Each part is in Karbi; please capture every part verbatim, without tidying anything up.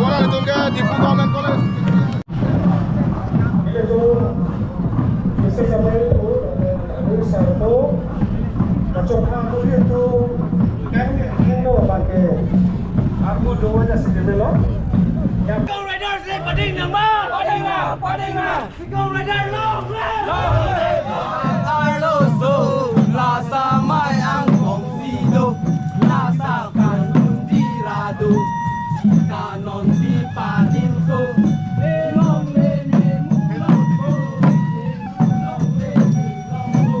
Bola nelitum ke Diphu Government College. Nelitum Mister Samuel tu, anu sarto, kachok aku itu kan, kan lo pakai. Aku doa aja sih dulu. Ya. Sikong Riders ni pading nangma. Pading nangma, pading nangma. Sikong Riders long live. Long live. Arloso, lasa mai angkong si do, lasa kanun dira do, kanon di panin ko, elong le ne mulong ko, elong le ne mulong ko.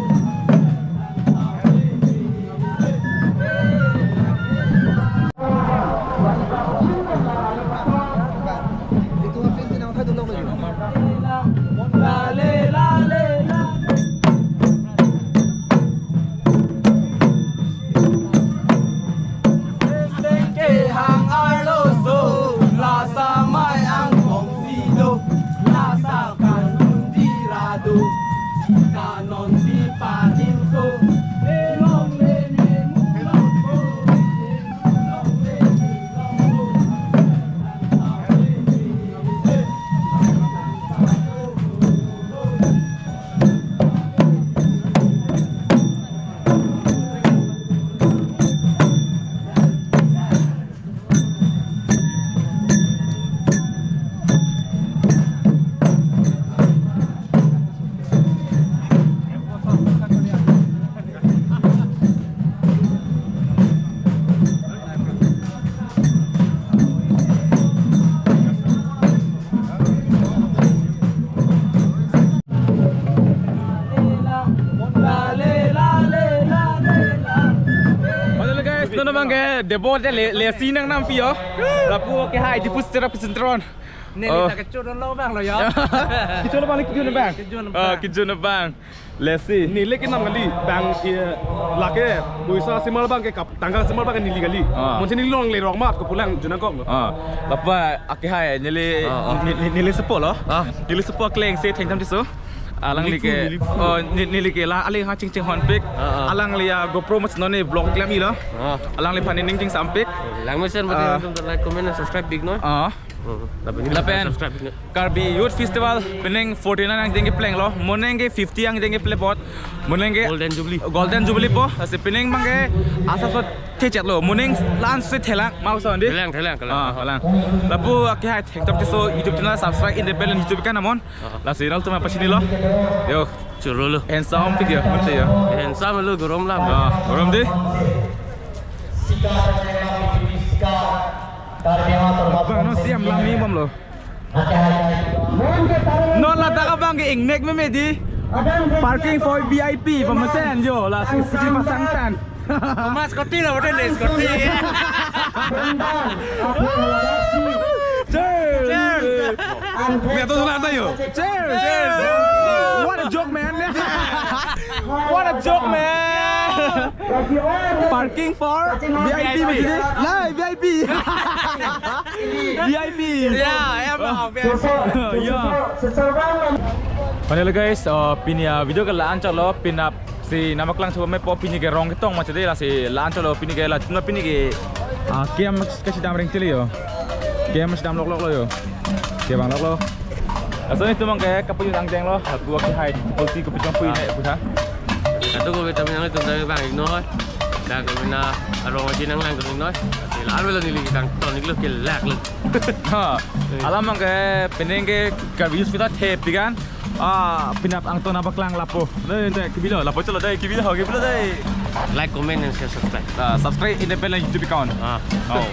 Ke debo de le, lesi nangnampi yo. Lapu akehai Diphu cherap kachinthron. Neli Oh. ta kejun lo abang lo yo. Kejun abang, kejun abang. Kejun abang. Ah, kejun abang. Lesi. Neli kenam kali, bang, eh, lake, poisa simar abang ke kap, tangka simar abang ke neli kali. Ah. Monsi neli longle rong mat ko pulang jun nangkok lo. Ah. Lapu akehai neli, Ah, ah. ne-, ne-, neli sepo lo. Ah. Neli sepo klengse Thengthamtisso. Alangli ke, Neli ke, oh, ne-, neli ke la, alangli ha chingching honpik. Ah, ah. Alangli a GoPro mas noni vlog klem-i lo. Ah. Alangliphan nening chingsampik. Langmesen Ah. mati, like, comment, and subscribe pik noi. Ah. Hmm. Lapen Lapen subscribe pik noi. Karbi Youth Festival pining forty-nine angjeng kepleng lo. Moning ke fifty angjeng kepleng apot. Moning ke Golden Jubilee. Golden Jubilee po. Lasi pining abang ke asap so thechet lo. Moning la-an si thelang. Mau so andi? Thelang, thelang, thelang. Ah, thelang. Lapu akehai Thengthamtisso YouTube channel subscribe independent YouTube kan amon. Ah. Lasi nangtum aphan pachini lo. Yo. Choro lo. Handsome pik yo, mate yo. Handsome lo, gorom lam. Ah, gorom di. Bang, non siam lam ni bom lo. Non ladak abang ke ingnek meme di. Parking for V I P, pamesen yo, la scooty pasang tan. Mas scooty lo, bote le scooty. Cheers. Cheers. Lihat tuh, lihat tuh, yuk. Cheers. Cheers. What a joke, man. What a joke, man. Parking for V I P, V I P. Maksudnya? Lah, V I P. V I P. Ya, ya, Bang, V I P. Ya. Finally guys, uh, pini, uh, video ke la-an chot lo, penap si Nabaklang chopo mepo, pini ke rong ketong mati de, lasi la-an chot lo pini ke, la chunma pini ke, ah, kem kachidam reng chili yo. Kem kachidam lok lok lo yo. Kevang lok lo. Laso netum abang ke kapajut angjeng lo, lapu akehai, polsi kapajut pui ne pusa. Kado ko vitamin ang itum tame bang ignore. Dak ko na arong aji nanglang ko noi. Lalo neli kangton iklo kelak lo. Ha. Alam abang ke pining ke Karbi Youth Festival thepik an. Ah, penap angton Nabaklang lapu. Dei, dei, kebi lo, lapu chot lo dei, kebi lo, kebi lo dei. Like, comment, and share, subscribe. Ah, subscribe independent YouTube account. Ah. Oh.